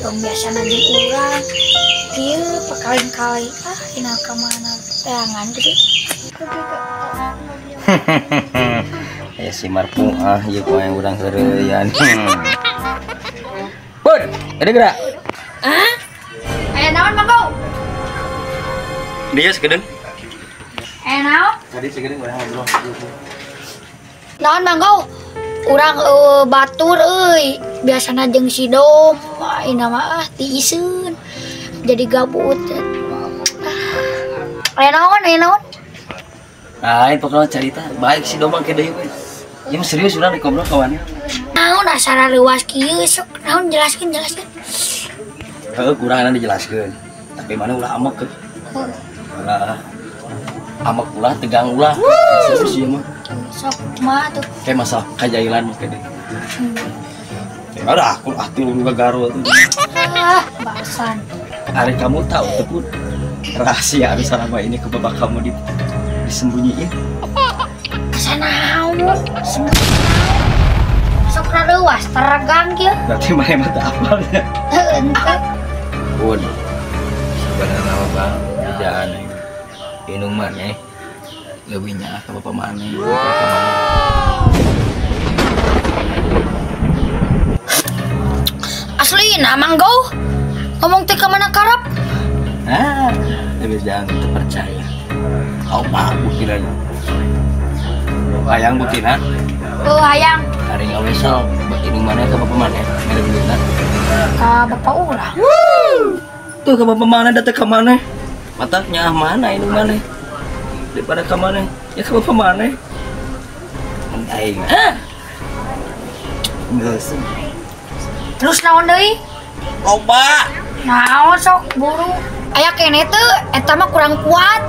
Dong biasana jeung urang. Kieu pakalin-kali ah ina ka mana teangan gede. Ya si Marpuah ieu ku yang urang heureuyan. Pun, ada gerak. Hah? Aya naon Mang Gou? Dia sekedeng. Aya naon? Tadi sekedeng urang ngobrol. Naon Mang Gou? Urang batur euy, biasana jeung si Dom, ayeuna mah ah tiiseun. Jadi gabut. Aya naon? Aya naon? Lain pokoknya cerita baik si Domang ke deui we. Ieu serius urang dikobrol kawannya. Naon asara leuwas kieu sok naon jelaskeun jelaskeun. Heuh kurang dijelaskeun. Tapi mana ulah amek ke. Ulah amek ulah tegang ulah. Serius ieu mah. Sok kumaha tuh? Kayak masalah kajailan mah ke deui. Ada aku ah tilu gagaro tuh. Ah, bahasan. Ari kamu tahu tuh pun rahasia anu selama ini ke bapak kamu di disembunyiin. Asa naon? Sembunyi. Sok rareuwas teregang kieu. Berarti maneh mah teu apalnya. Heuh, henteu. Pun. Sebenarnya mah Bang, bejaan indung maneh leuwih nyaah ka bapak maneh. Aslina Mang Gou. Ngomong teh ka mana karep? Ah, lebih jangan terpercaya. Kau mah buktina. Hayang buktina. Oh, hayang. Hari ngawesel, indung maneh ka bapak maneh, mere duitna. Ka bapak urang. Tuh ka bapak maneh da teh ka maneh. Matak nyaah mana indung maneh? Daripada ka maneh, ya ka bapak maneh. Aing. Ah. Geus. Terus naon deui? Loba. Naon sok buru. Aya keneh teu eta mah kurang kuat.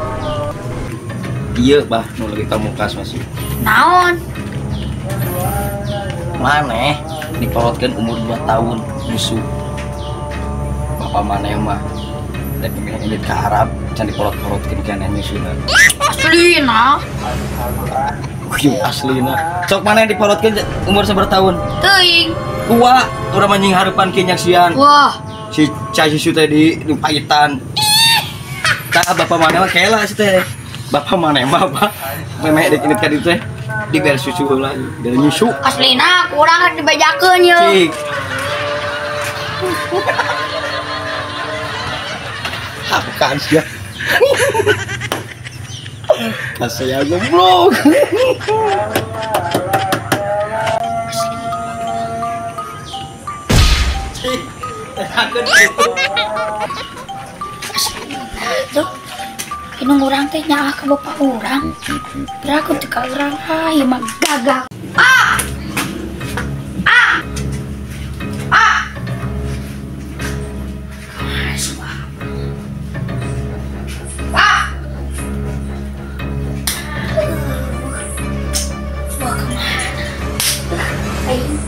Ieu bah nu leuwih pamungkas masih. Naon? Maneh diporotkeun umur 2 tahun nyusu. Bapak maneh mah rek memilih indit ka Arab can diporot-porotkeun keneh nyusuna. Aslina. Uyuh aslina. Sok maneh diporotkeun umur sabaraha tahun? Teuing. Dua, urang mah nying hareupan kieu nyaksian. Wah. Si cai susu teh di pahitan. Tah bapak maneh mah kela si teh. Bapak maneh mah bah memeh dek indit ka ditu teh dibere susu heula, dibere nyusu. Aslina kurang rek dibejakeun ye. Cik. Hakan sia. Kasih goblok. Tuh, indung urang teh nyaah ka bapak urang. Beraku teu ka urang, ah ieu mah gagal. Ah! Ah! Ah! Ah! Wah, kemana? Aing.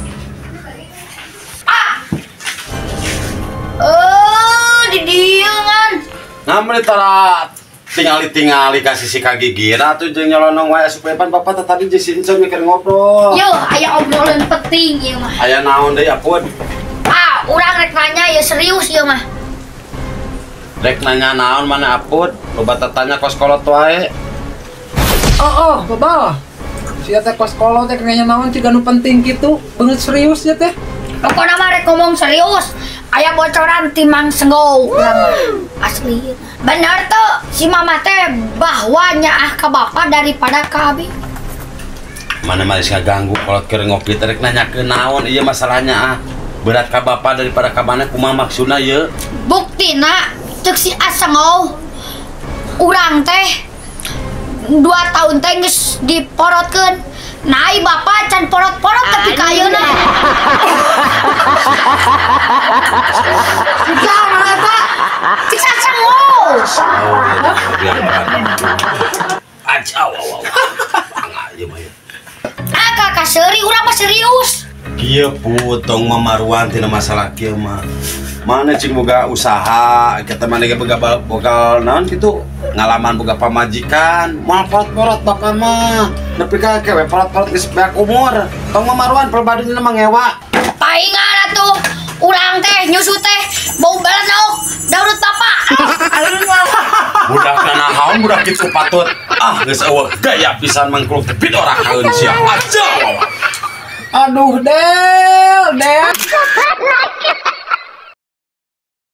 Ah! Oh, di dieu ngan. Nah, tara tingali-tingali kasih si kagigira tuh jeung nyolonong wae asup pan bapak teh tadi jeung si Encon mikir ngobrol. Yo, aya obrolan penting ieu mah. Aya naon deui apun? Ah, urang rek nanya ya serius ieu mah. Rek nanya naon mana apun? Loba tatanya kos kolot wae. Oh, babal. Sia teh kos kolot teh nanya naon ciga nu penting kitu, beungeut serius nya teh. Pokona mah rek ngomong serius. Aya bocoran ti Mang Senggo urang mah. Asli. Bener tuh si mama teh bahwa nyaah ka bapak daripada ka abi. Mana mah geus ngaganggu kolot keur ngopi teh rek nanyakeun naon ieu masalahnya ah. Berat ka bapak daripada ka maneh kumaha maksudna ieu? Buktina ceuk si Asenggo urang teh 2 tahun teh geus diporotkeun. Nah, bapak can porot-porot tapi ka ayeuna. Jangan eta. Cik Asenggo. Aja wow. Ieu mah. Ah, kakak seuri urang mah serius. Kieu putong mamaruan tina masalah kieu mah. Mana cing boga usaha, kita mana ge boga boga naon kitu, ngalaman boga pamajikan, moal porot-porot bapak mah. Nepi ka kewe porot-porot geus beak umur. Tong mamaruan pribadina mah ngewa. Paingan atuh. Urang teh nyusu teh bau balanok daurut bapak. Alun mah. Budak nanahaon budak kitu patut. Ah, geus eueuh gaya pisan mangkluk teh pidorakaeun sia. Aja wawa. Aduh, Del, Del.